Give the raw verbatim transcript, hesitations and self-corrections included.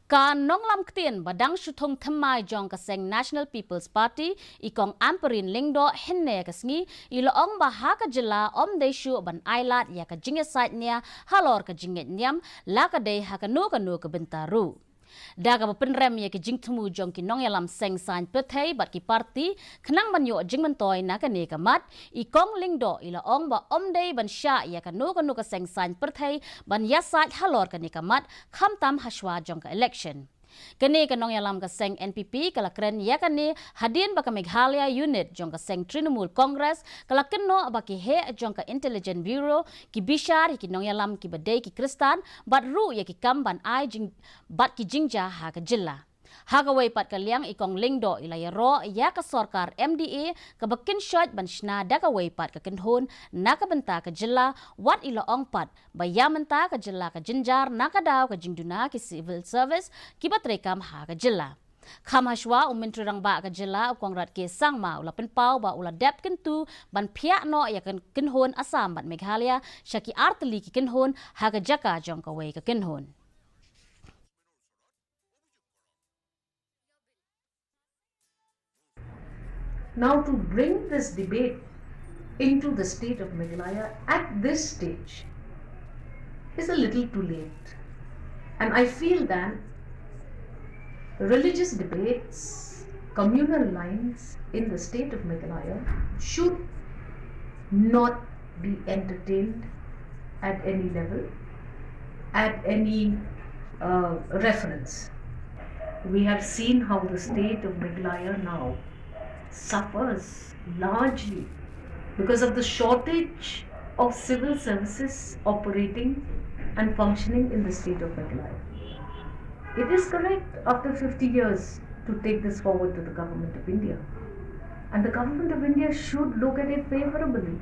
Ka nonglam ktien ba dang shu thung thymmai jong ka seng National People's Party, i Kong Ampareen Lyngdoh, hynne ka sngi i la ong ba ha ka jylla ym dei shuh ban ailad ïa ka jingïasaid nia halor ka jingngeit niam, la ka dei ha kano kano ka bynta ruh. Da kaba pynrem ïa ki jingthmu jong ki nongïalam seng saiñ pyrthei bad ki parti khnang ban ïoh jingmyntoi na kane ka mat, i Kong Lyngdoh i la ong ba ym dei ban shah ïa kano kano ka seng saiñ pyrthei ban ïasaid halor kane ka mat, khamtam hashwa jong ka election. Kane ka nongïalam ka seng N P P ka la kren ïa kane hadien ba ka Meghalaya Unit jong ka seng Trinamool Congress ka la kynnoh ba ki heh jong ka Intelligence Bureau ki bishar ïa ki nongïalam kiba dei ki Khristan bad ruh ïa ki kam ban ai jing bad ki jingjia ha ka jylla. Ha kawei pat ka liang, i Kong Lyngdoh i la ïaroh ïa ka sorkar M D A kaba kynshoit ban shna da kawei pat ka kynhun na ka bynta ka jylla, wat i la ong pat ba ïa mynta ka jylla ka jynjar na ka daw ka jingduna ki civil service kiba treikam ha ka jylla. Kham hashwa, u Myntri Rangbah ka jylla, u Conrad K Sangma, u la pynpaw ba u la dep kyntu ban phiah noh ïa ka kynhun Assam bad Meghalaya sha ki artylli ki kynhun ha ka jaka jong kawei ka kynhun. Now, to bring this debate into the state of Meghalaya at this stage is a little too late. And I feel that religious debates, communal lines in the state of Meghalaya should not be entertained at any level, at any uh, reference. We have seen how the state of Meghalaya now suffers largely because of the shortage of civil services operating and functioning in the state of Meghalaya. It is correct, after fifty years, to take this forward to the Government of India. And the Government of India should look at it favorably.